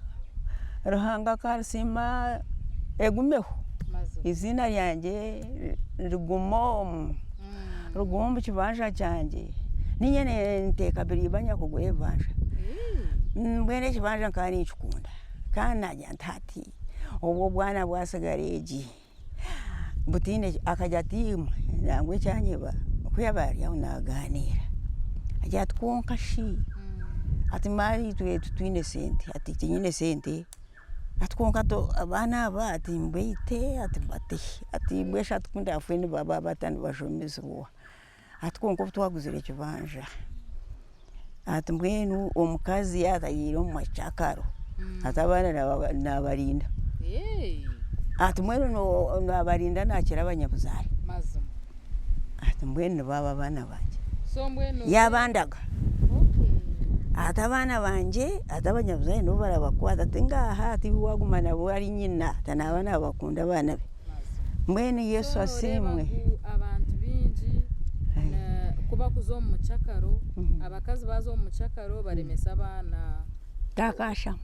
Ruhanga akarisiima egumeho eiziina ryangye rigume omu rigume omu kibanja kyangye niinye nteekabire iba nyakugura ebibanja mbwenu ekibanja nkaba ninkikunda kandi naagira nti hati obu obwana bwatsigara egi. Butiine akagira ati imwe nangwa ekyanyeba ku yaabaire ari aho naaganiira agira ati kwonka shi ati maani itwe titwine sente ati tinyine sente ati kwonka abaana aba ati mbaite ati mbate hi ati mbwenu shi ku ndaafe nibaba bata nibashomesibwa ati kwonka obu twaguzire ekibanja ati mbwenu omukazi yaaba atagiire omu makyakaro ati abaana naabarinda ati mbwenu naabarinda naakira abanyabuzaare ati mbwenu nibo abo abaana bangye yaabandaga ati abaana bangye ati abanyabuzaare nibo barabakwata ati ngaaha ati iwe waaguma nabo ari nyina ati naaba naabakunda abaana be. Mbwenu Yesu asiimwe. Nooreeba ngu abantu baingi ku bakuza omu mukyakaro, abakazi baaza omu mukyakaro baremesa abaana. Takashama.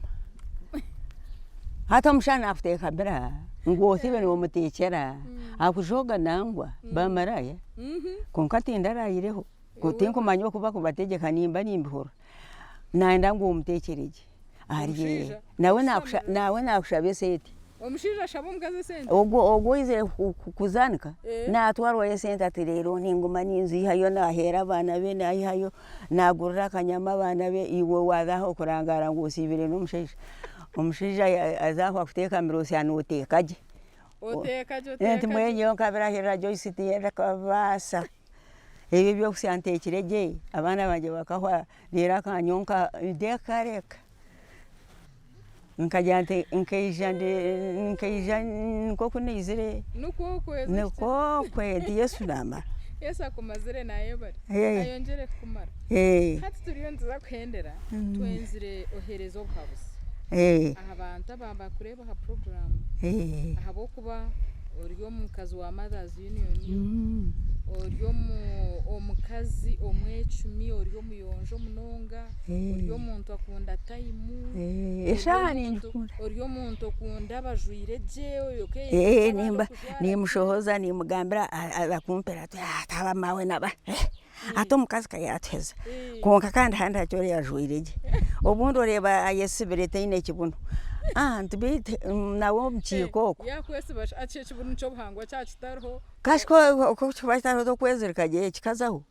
Hati omushana nakuteekamira ngu osiibe nomuteekyera, akujooga nangwa bamaraaya kwonka tindarayireho tinkumanya oku bakubategyeka nimba nimbihurira nayenda ngu omuteekyere gye. Arye nawe nawe nakushaba esente. Omushaija ashaba omukazi esente? Ogwo ogwo oizire kuzaanika naatwarwayo esente ati reero ninguma ninziihayo naaheera abaana be naihayo naagurira akanyama abaana be iwe waaza aho kurangaara ngu osiibire n'omushaija. Omushaija aza aho akuteekamira osya nooteeka gye. Oteeka gye oteeka Nti gye. mbwenu nyowe nkabirahirira Joyce tindikabaasa. Ebi ebyokusya nteekire gye abaana bangye bakahwa reero akanyonka reka reka. Nkagira nti nkaija nkaija nk'oku naizire Nikwo okwe nikwo okwe nti Yesu naamara. Yesu akumazire nayebare ayongyere kukumara. Hati turiyo nituza kuhendera twenzire ohereze obuhabuzi aha bantu aba abakureeba aha puroguraamu ahabw'okuba ori omukazi wa Mothers Union, ori omukazi omwecumi, ori omuyonjo munonga, ori omuntu akunda tayimu, Eshaaha ningikunda. ori omuntu okunda abajwaire gye, okeeyendeza abandi okujwara gye. Nimushohoza nimugambira aza kumpera ati aba maawe naba hati omukazi ka yaatuheza kwonka kandi handi hakye oriya ajwaire gye obundi oreeba ayesibire taine kibuno nti beitu nawe omu kiiko okwo. Yaakwesiba shi ati ekibuno ky'obuhangwa kyaba kitariho. Kashi ku kikuba kitariho tokwezirika gye kikazaho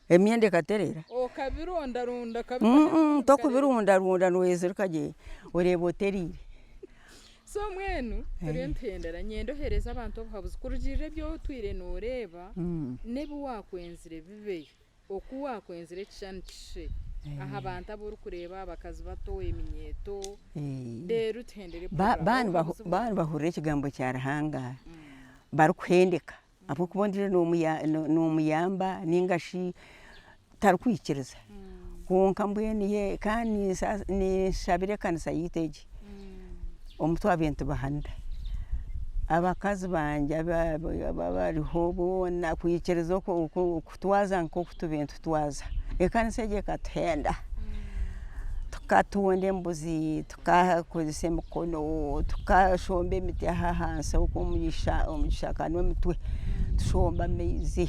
emyenda ekatereera. Okabirondaronda okabita. Tokubirundarunda noyezirika gye oreeba otereire. So mbwenu turiyo nituhendera niinyenda oheereze abantu obuhabuzi kurugiirira ebi otwire nooreeba n'ebi waakwenzire bibe, oku waakwenzire ekishushani kishushe aha bantu abu orikureeba abakazi bato, eminyeeto, reero tuhendere puroguraamu. Baaba nibahurira ekigambo kya Ruhanga barikuhendeka ahabw'okuba ondiijo noomuyamba ninga shi tarikwikiriza kwonka mbwenu ye kandi ninshabira ekanisa yaitu egi omu twabaire nitubahanura abakazi bangye abariho boona kwikiriza kutwaza nk'oku tubaire nitutwaza, ekanisa egi ekatuhenda tukatunda embuzi, tukakozesa emikono, tukashomba emiti aha ahansi okwo omu kishaka n'emitwe tushomba amaizi.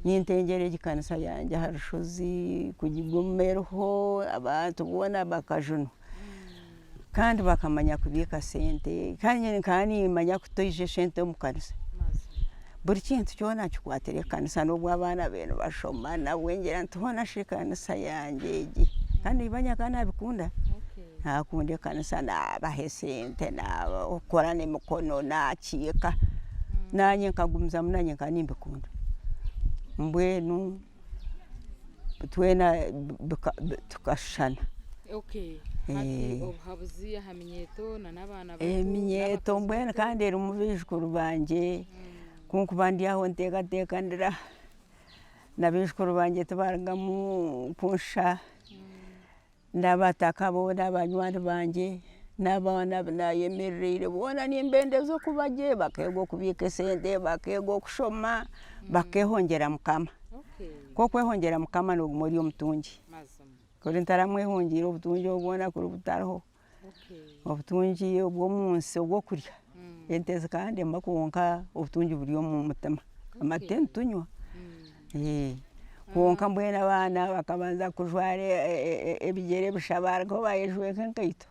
Nintengyera egi kanisa yangye aha rushozi kugiguma eriho abantu boona bakajunwa. Kandi bakamanya kubiika sente kandi nyowe nkaba niimanya kutoija esente omu kanisa. Buri kintu kyona nkikwatira ekanisa nobu abaana babaire nibashoma nabwe ngira nti hoona shi ekanisa yangye egi, kandi ibanye akaba nabikunda, nakunda ekanisa nabaha esente nakora n'emikono nakiika, nanye nkagumizamu nanye nkaba nimbikunda, mbwenu twena tukashushana. Eminyeeto mbwenu kandi erimu baijukuru bangye, ku nkuba ndi aho nteekateeka ndira, na baijukuru bangye tibarugamu kunshusha, n'abataka boona banywani bangye, n'abaana abu naayemerereire boona nimbendeza okuba gye, bakeega okubiika esente, bakeega okushoma, bakeehongyera Mukama. Ku okwehongyera Mukama nooguma ori omutungi. Kuri ntaramwehongyeire obutungi obu bwona kuri butariho, obutungi obw'omu nsi obw'okurya, ente zikandema kwonka obutungi buri omu mutima, amate nitunywa kwonka mbwenu abaana bakabanza kujwara ebigyere busha baarugaho baayejweka enkaito,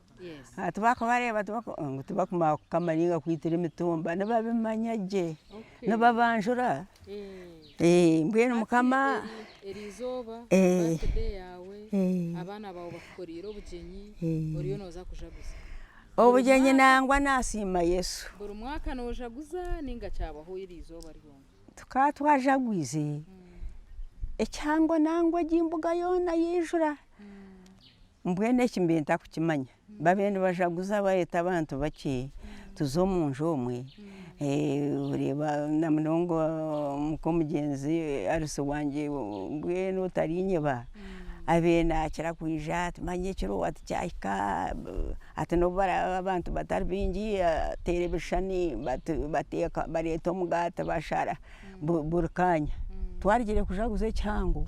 tibakubareeba ngu tibakumanya kukama nainga kwitira emitumba nibabimanya gye, nibabanjura. Mbwenu Mukama. Eri izooba birthday yaawe abaana baawe bakukoreire obugyenyi oriyo nooza kujaguza. Obugyenyi nangwa nasiima Yesu. Buri mwaka noojaguza ninga kyabaho eri izooba ryonka? Tukaba twajagwize ekyango nangwa egi mbuga yoona yaijura mbwenu eki mbaire ntakukimanya. Babaire nibajaguza bareeta abantu bakye tuze omu nju omwe, oreeba na munonga nk'omugyenzi Alice wangye mbwenu otarinyeba abaire naakira kwija ati manya ekiro ati kyahika ati nobu baraabe abantu batari baingi ateera ebishushani bateeka bareeta omugaati bashara buri kaanya. Twarugire kujaguza ekihango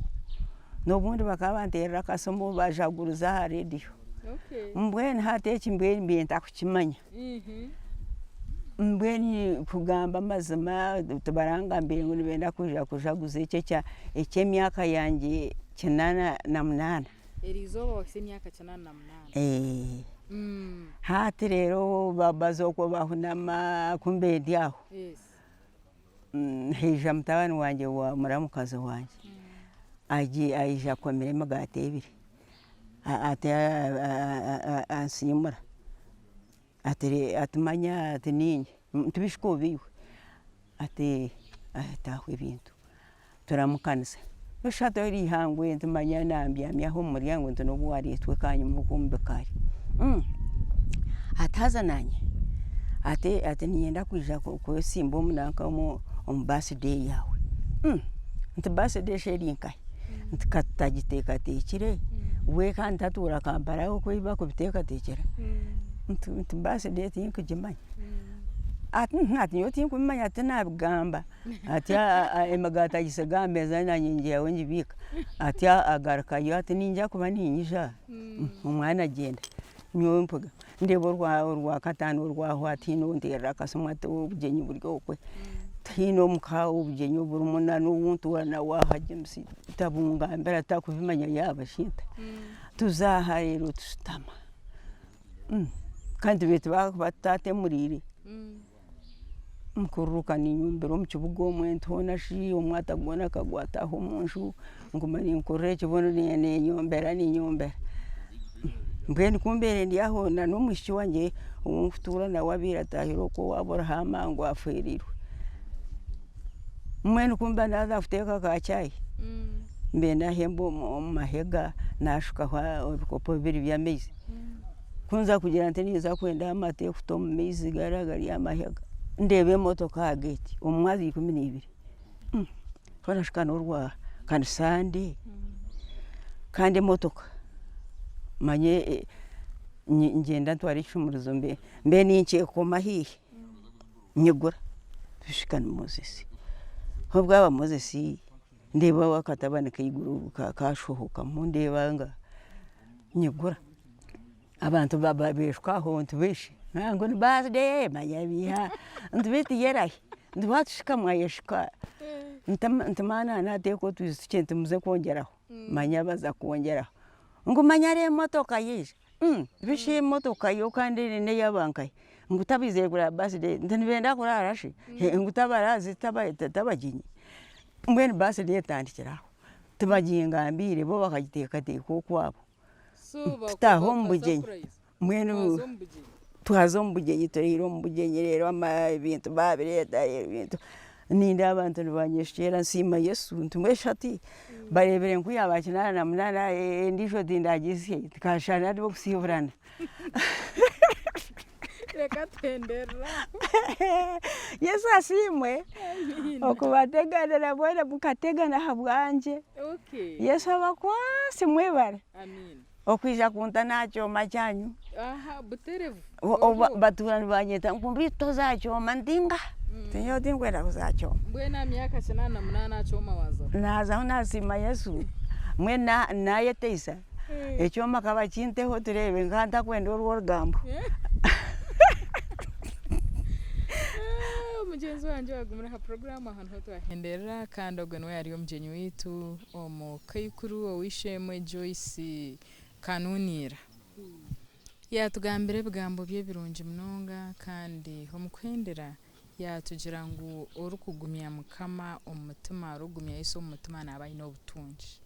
n'obundi bakaba banteerera akasimu bajaguriza aha reediyo. Mbwenu hati eki mbwenu mbaire ntakukimanya, mbwenu kugamba amazima tibarangambire ngu nibenda kwija kujaguza eki eky'emyaka yangye 88. Eriizooba wahitsya emyaka 88. Hati reero baza okwo bahunama ku mbaire ndi aho, haija mutabani wangye wa muramukazi wangye, aija akomire emigaati ebiri. Ati ansiimura ati manya ati niinye nti bishuka obe iwe ati taaho ebintu turamukanisa noshusha ati eri ihangwe nti manya nambyami aho omu muryango nti nobu wareetwa ekanyima okwo omu bikaari ati haza nanye ati niinyenda kwija kwesimba omu nanka omu birthday yaawe nti birthday shi eri nkahi? Nti ka tutagiteekateekire, we kandi tatuura Kampala oku ei barikubiteekateekyera, nti birthday tinkugimanya, ati nyowe tinkubimanya tinabigamba, atyo emigaati agitsiga aha meeza nanye ngiihaho ngibiika, atyo agarukayo ati niinyija kuba niinyija, omwana agyenda, nyowe mpuga ndeeba orwakataano rwahwa tihaine onteerera akasimu ati obugyenyi buri okwe, tihaine omuka obugyenyi oburimu na n'ou ntuura nawe aha James tabungambira takubimanya yaaba shi nta, tuza aha reero tushutama kandi tubaire twakuba tutatemuriire, nkururuka niinyumbira omu kibuga omwe nti hoona shi omwata gwona ka gwataaha omu nju, nguma ninkurura ekibunu ninyombera ninyombera, mbwenu ku mbaire ndi aho na n'omwishiki wangye ou nkutuura nawe abaire ataahire okwo owaabo Ruhama ngu afeereirwe, mbwenu ku mba naaza kuteeka ka chai, mbaire naahemba omu mahega naashukaho ebikopo bibiri by'amaizi, ku nza kugira nti ninza kwenda amate kuta omu maizi gariya gari aha mahega, ndeeba emotoka aha geeti omu mwazyo 12. Twarashuka n'orwa kanisande kandi emotoka manya ngyenda ntwara ekishumuruzo mbe ninkyekoma haihi nyigura tushuka ni Moses. Nobu bwaba Moses ndeeba akatabani k'eiguru kashohokamu ndeeba nga nyigura. Abantu beeshuka aho nti beishe ngu ni birthday manya biiha nti beitu yo erahi nti waatushika mwayeshuka nti maana naateeka otwizi tukye nti muze kwongyeraho manya baza kwongyeraho ngu manya reeba emotoka yaija. Bishi emotoka yo kandi n'eyaba nkahi? Ngu tabaizire kureeba birthday, nti nibenda kuraara shi? Ngu tabaraazi tabagyenyi? Mbwenu birthday etandikira aho, tibagingambiire bo bakagiteekateeka okwabo. Tutaaha omu bugyenyi, mbwenu twaza omu bugyenyi turaire omu bugyenyi reero ebintu baabireeta ebintu, nindeeba abantu nibanyeshukyera nsiima Yesu nti mbwenu shi hati bareebire ngu yaaba 88 endiijo tindagihitsye kashana n'okusiiburana. Reka tuhenderere aho. Yesu asiimwe okubateganira mwena mukategana ahabwangye. Yesu abakwase mwebare okwija kunta aha kyoma kyanyu. Batuura nibanyeta ngu beitu toza aha kyoma nti ngaha nyowe tinkwenda kuza aha kyoma. Naazaho nasiima Yesu mbwenu nayeteisa ekyoma kabakinteho tureebe nkaba ntakwenda orwo orugambo. Mugyenzi wangye owagumire aha puroguraamu aha niho twahenderera kandi ogwe niwe yari omugyenyi waitu omukaikuru ow'eishe-emwe Joyce Kanuniira. Yaatugambira ebigambo bye birungi munonga kandi omu kuhendera yaatugira ngu orikugumya Mukama omu mutima, orikugumya Yesu omu mutima naaba aine obutungi.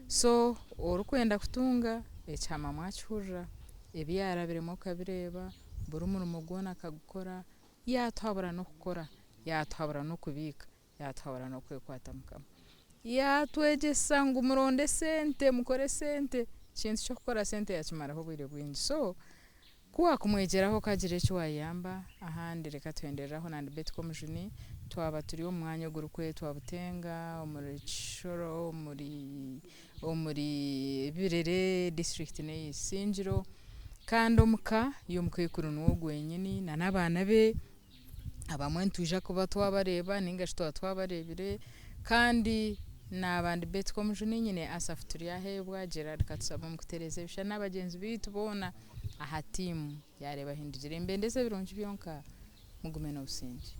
So orikwenda kutunga, ekihama mwakihurira, ebi yaarabiremu okabireeba, buri murimo gwona akagukora, yaatuhabura n'okukora, yaatuhabura n'okubiika. Yaatuhabura n'okwekwata Mukama. Yaatwegyesa ngu muronde esente, mukore esente. Ekintu ky'okukora sente yaakimaraho obwire bwingi. So, ku waakumwegyeraho okagira eki waayamba, ahandi reka tuhenderere aho na Betty Komujuni, twaba turi omu mwanya ogurikwetwa Butenga omuri Kishoro omuri omuri Birere disiturikiti n'eya Isingiro kandi omuka y'omukaikuru niwe ogwo wenyini na n'abaana be. Abamwe nitwija kuba twabareeba ninga shi twaba twabareebire kandi naaba ndi Betty Komujuni nyine Asaph Turyaheebwa, Gerald Katusaba omu kutereeza ebishushani n'abagyenzi baitu boona aha tiimu ya Reeba Hindugire. Nimbendeza ebirungi byonka, mugume n'obusingye.